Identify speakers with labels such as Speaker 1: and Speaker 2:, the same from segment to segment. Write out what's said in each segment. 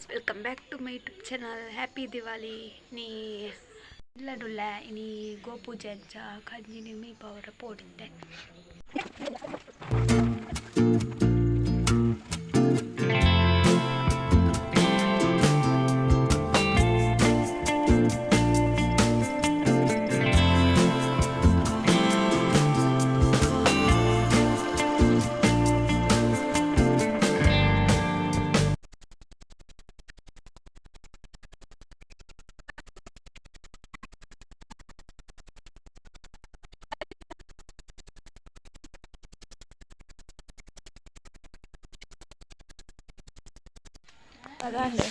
Speaker 1: Guys, welcome back to my YouTube channel. Happy Diwali. ನೀ ಇಲ್ಲಡುಲ್ಲ ಇನಿ ಗೋಪೂಜೆ ಅಂಚ ಕಂಜಿನಿ ಮೀಪವರ ಪೋಡಿತ್ತೆ.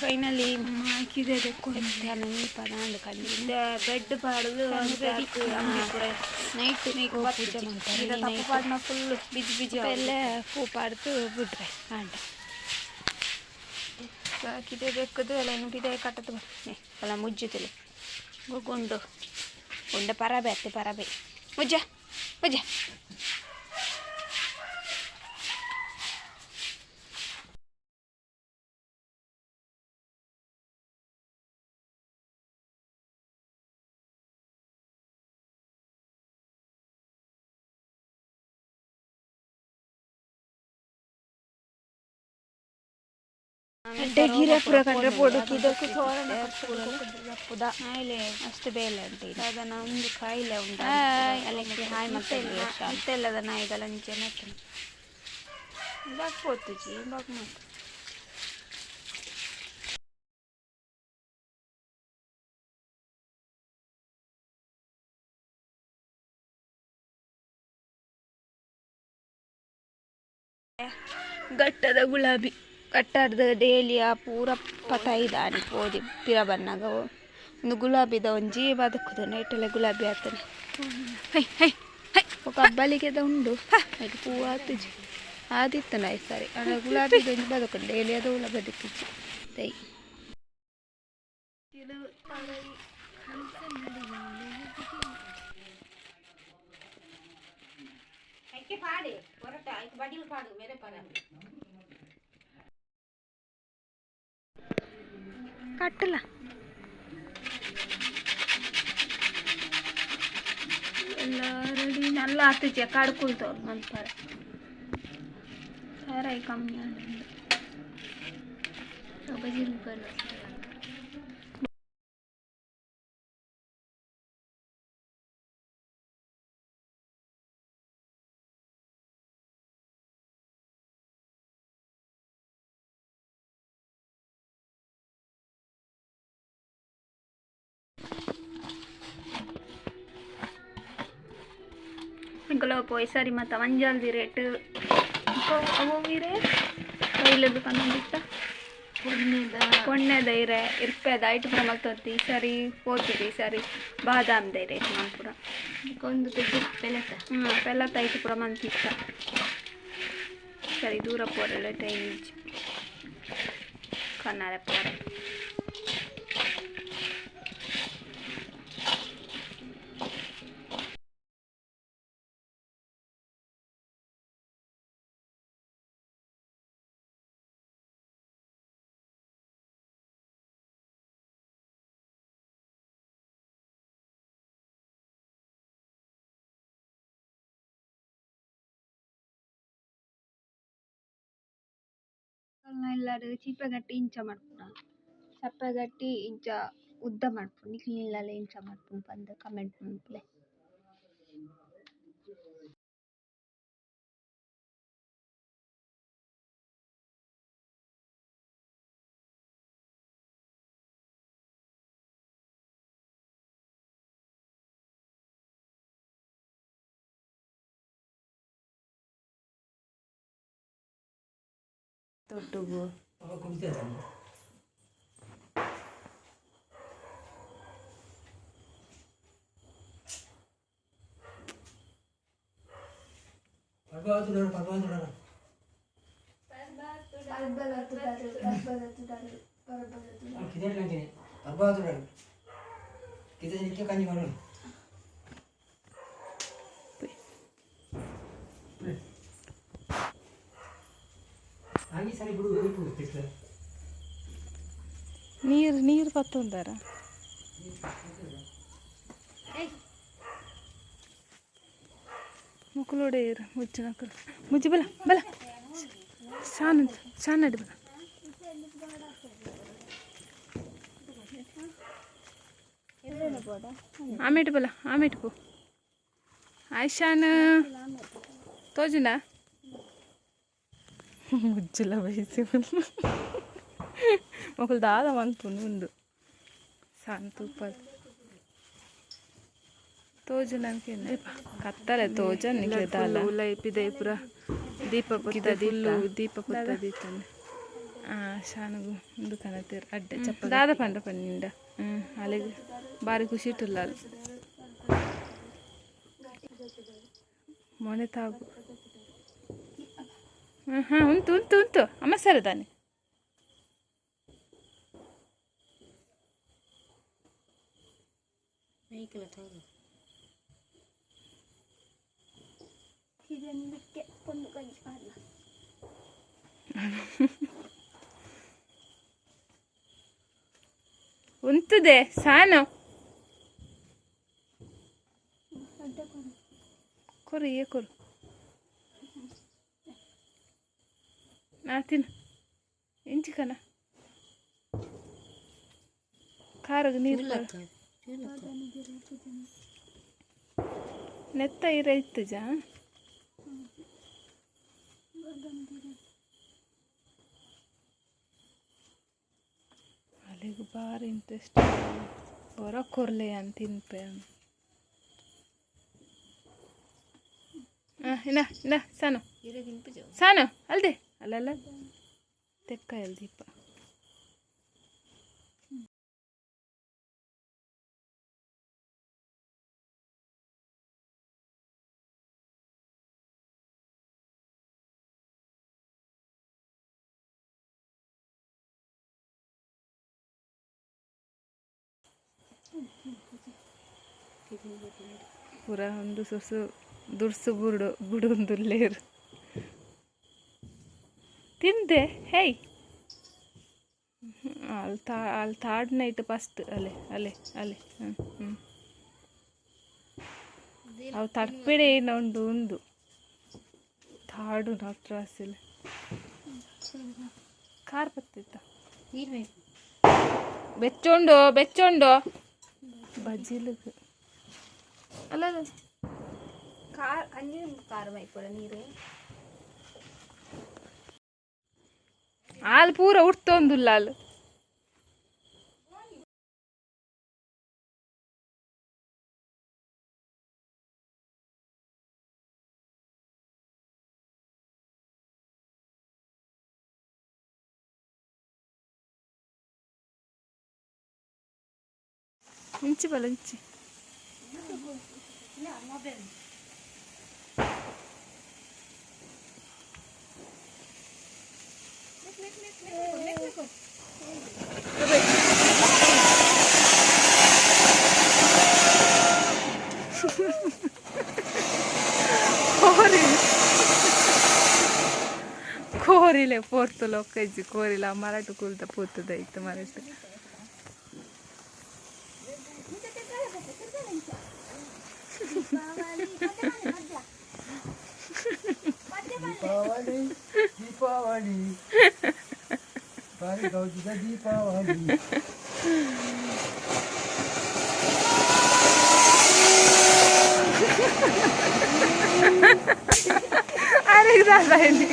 Speaker 1: ಫೈನಲಿ ಕಂಜಿನಿ
Speaker 2: ಬೆಡ್ ಪಾಡುದು.
Speaker 1: ನೈಟ್ ಗೋಪೂಜೆ ಮಾಡ್ತಾರೆ.
Speaker 2: Full busy busy.
Speaker 1: ಎಲ್ಲ ಪೂ ಪಾಡ್ದು ಬಿಡ್ರೆ ಆಂಡ ಕಿದೆ ಬೆಕ್ಕದು ಎಲ್ಲ ಇನ್ನು ಬಿದೆ ಕಟ್ಟದು ಅಲ್ಲ ಮುಜ್ಜುತ್ತಲೆ ಗುಂಡು ಗುಂಡ ಪರಾಬೆ ಅತ್ತೆ ಪರಾಬೆ ಮುಜ್ಜ ಮುಜ್ಜ. ಗಿರ ಪೂರ ಕಂಡ್ರೆ ಪೋಡು ಕಿದಕ್ಕೂ ಕಾಯಿಲೆ ಅಷ್ಟು ಬೇಲೆ ಉಂಟು.
Speaker 2: ಅದನ್ನ ಒಂದು ಕಾಯಿಲೆ ಉಂಟು.
Speaker 1: ಅಲ್ಲಿಗೆ ಹಾಯ್ ಮತ್ತೆ.
Speaker 2: ಇತ್ತೆಲ್ಲದ ನಾಯಿಗಳ ಅಂಚೆನೆ ಬಾಕ್ ಪೋತುಜಿ ಬಾಕ್ ಮಾತು.
Speaker 1: ಘಟ್ಟದ ಗುಲಾಬಿ ಕಟ್ಟಡ್ದ ಡೇಲಿಯ ಪೂರ ಪತೈದಾನಿ ಪೋದಿ ಪಿರ ಬನ್ನಗ ಒಂದು ಗುಲಾಬಿದ ಒಂಜಿ ಬದುಕುದು ನೈಟೆಲ್ಲ ಗುಲಾಬಿ ಆತನೆ. High high high. ఒక ಅಬ್ಬಲಿಗೆದ ಉಂಡು, ಐಟ್ ಪೂ ಆತುಜಿ ಆದಿತ್ತುಂಡು ಐದು ಸರಿ. ಆಂಡ ಗುಲಾಬಿದ ಒಂಜಿ ಬದುಕುಂಡು, ಡೇಲಿಯದ ಉಲ ಬದುಕಿಜ್ಜಿ ದೈ. ಕಟ್ಟಲ ಎಲ್ಲ ರೆಡಿ ನಲ್ಲ ಆತುಜಿ ಕಾಡ್ಕೊಳ್ತವ್ರು ಮನ್ಪಾರೆ ಸಾರಾಯಿ ಕಮ್ಮಿ ಆಂಡ್. ಬಜಿಲ್. ಇಂಕುಲು ಪೋಯಿ ಸರಿ ಮತ್ತ ಮಂಜಲ್ದಿ ರೇಟ್ ಅವು ಇರೆ ಕೈಲದು ಕನ್ನಡಿತ್ತ ಪೊಣ್ಣೆದ ಇರೆ ಇರ್ಪೆದ ಐಟ್ ಪೂರ ಮಲ್ತೊಂತಿ. ಈ ಸರಿ ಪೋತುಜಿ. ಈ ಸರಿ ಬಾದಾಮ್ದ ರೇಟ್ ಮನ್ಪುರ.
Speaker 2: ಒಂದು ಪೆಲತ.
Speaker 1: ಹ್ಞೂ, ಪೆಲತ ಐಟ್ ಪೂರ ಮಂತಿತ್ತ. ಸರಿ ದೂರ ಪೋರಲ್ಲ ಟ್ರೈನ್ ಇಜ್ಜಿ ಕನ್ನಾರೆ ಪೋರೆ. ಇಲ್ಲಡ್ ಚೀಪೆಗಟ್ಟಿ ಇಂಚ ಮನ್ಪುನ, ಚಪ್ಪೆಗಟ್ಟಿ ಇಂಚ ಉದ್ದ ಮನ್ಪುನು, ನಿಕ್ಲ್ ಇಲ್ಲಲ್ ಎಂಚ ಮನ್ಪುನು ಪಂದ್ ಕಮೆಂಟ್ ಮನ್ಪುಲೆ.
Speaker 2: ತೊಟ್ಟುಗು.
Speaker 3: ಕಂಜಿ ಮಾಡೋಣ. ಸರಿ ಬಿಡು.
Speaker 4: ನೀರು ನೀರು ಪತ್ತೊಂದಾರ. ಮುಕ್ಕುಲೋಡೆ ಇರು ಮುಚ್ಚು ನಕಲು ಮುಜ್ಜು ಬಲ ಬಲ ಶಾನ್ ಶಾನ್ ಅಡಿ ಬಲ. ಆಮೇಟು ಬಲ ಆಮೇಟು ಪೋ ಆಯ್ಶಾನ್ ತೋಜುನ ಮುಜ್ಜುಲ ಬಯಸಿ ಮೊಕುಲು ದಾದ ಮನ್ಪುಂಡು ಉಂದು ಸಾನ್ ತೂಪ ತೋಜು ನನಗೆ ಕತ್ತಲೆ ತೋಜ ದಾಲ ಉಲೈ ಪಿದೈ ಪೂರ ದೀಪ ಪೊತ್ತ ದೀಪ ದೀಪ ಪೊತ್ತ ದೀಪನೆ. ಶಾನುಗು ಉಂದು ಕನತೇರು ಅಡ್ಡೆ ಚಪ್ಪ ದಾದ ಪಂಡ ಪನ್ನಿಂಡ. ಹ್ಞೂ, ಅಲ್ಲಿಗೆ ಭಾರಿ ಖುಷಿ ಇಟ್ಟಲ್ಲ ಅಲ್ಲಿ ಮೊನೆ ತಾಗು. ಹಾಂ ಹಾಂ, ಉಂಟು ಉಂಟು ಉಂಟು ಅಮ್ಮ ಸರಿ ತಾನೆ. ಉಂತುದೆ ಸಾನು ಕೊರು ಏ ಕೊರು ನಾ ತಿನ್ನು ಇಂಚಿಕನ ಖಾರಗ ನೀರು ಕೊರು. ನೆತ್ತ ಇರ ಇತ್ತುಜ. ಅಲ್ಲಿಗೆ ಭಾರಿ ಇಂಟ್ರೆಸ್ಟ್ ಹೊರ ಕೊರ್ಲೆ ಅಂತ ತಿನ್ಪೆ. ಹಾಂ, ಇನ್ನ ಇನ್ನ ಸಾನು ಸಾನು ಅಲ್ದೆ ಅಲ್ಲಲ್ಲ ತೆಕ್ಕ ಎಲ್ ದೀಪ. ಪೂರ ಒಂದು ಸೊಸು ದುರ್ಸು ಬುರುಡು ಬುಡೊಂದುಲ್ಲೇರು ತಿಂದೆ. ಹೇಯ್, ಅಲ್ಲಿ ತಾ ಅಲ್ಲಿ ಥರ್ಡ್ ನೈಟ್ ಫಸ್ಟ್ ಅಲ್ಲೇ ಅಲ್ಲೇ ಅಲ್ಲೇ. ಹ್ಞೂ ಹ್ಞೂ, ಅವು ತಡ್ಪಿಡೆ ಉಂಡು ಉಂದು ಥಾಡು ನಾಟ್ರಾಸಿಲ್ಲ ಕಾರ್ ಬತ್ತಿತ್ತ ಬೆಚ್ಚೊಂಡು ಬೆಚ್ಚೊಂಡು ಬಜಿಲುಗು ಅಲ್ಲ ಅಲ್ಲ.
Speaker 1: ಕಾರ್ ಅಂಜಿ ಕಾರ್ ಮೈಪುರ ನೀರು.
Speaker 4: ಹಾಲು ಪೂರ ಉಡ್ತೊಂದುಲ್ಲ ಅಲ್. ಇಂಚಿ ಬಲ ಇಂಚಿ. ಕೋರಿ ಕೋರಿಲೆ ಪೋರ್ತು ಲೊಕ್ಕಜ್ಜಿ ಕೋರಿಲ ಮರಟು ಕುಲ್ತ ಪೂತದ ಇತ್ತು ಮರಟು.
Speaker 3: ದೀಪಾವಳಿ ದೀಪಾವಳಿ ಬಾರಿ ಗೌಜಿದ ದೀಪಾವಳಿ.
Speaker 4: ಅರೆ ದಾದ ಇಲ್ಲಿ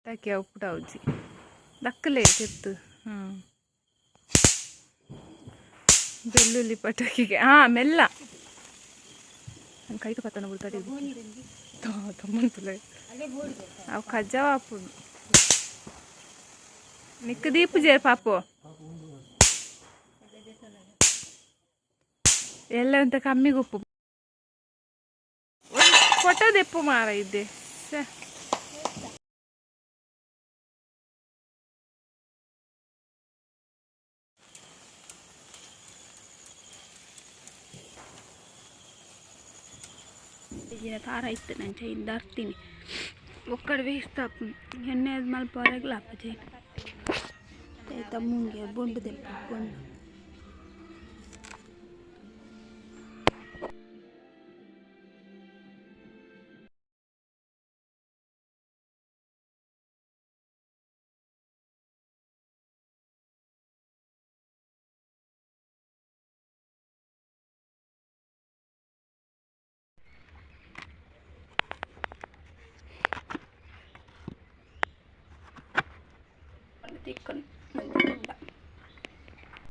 Speaker 4: ತಾಕಿ ಅವು ಪುಡಾವುಜಿ ದಕ್ಕಲೆ ತೆತ್ತು. ಹಾಂ, ಬೆಳ್ಳುಳ್ಳಿ ಪಟಾಕಿಗೆ. ಹಾಂ, ಮೆಲ್ಲ ನನ್ನ ಕೈಗೆ ಪತ್ತನ ಬುಡ್ತಾಡಿ ತಮ್ಮಂತುಲೆ ಅವು ಕಜ್ಜಾವ ಆಪುಂಡು ನಿಕ್ಕ ದೀಪು ಜೇರ್ ಪಾಪು ಎಲ್ಲ ಅಂತ ಕಮ್ಮಿ ಗುಪ್ಪು. ದೆಪ್ಪು ಮಾರ ಇದ್ದೆ.
Speaker 1: ಇಜಿನ ತಾರ ಇತ್ತು ನಾನು ಚೈನ್ ದರ್ತೀನಿ ಒಕ್ಕಡೆ ವೇಸ್ಟ್ ಆಪುಂಡು ಎಣ್ಣೆ ಮಲ್ಪವರೆಗ್ಲ ಆಪ ಚೈನ್. ಐತ ಮುಂಗೆ ಬೊಂಡು ದೆಪ್ಪ ಬೊಂಡು. ತಿಕ್ಕೊಂಡು.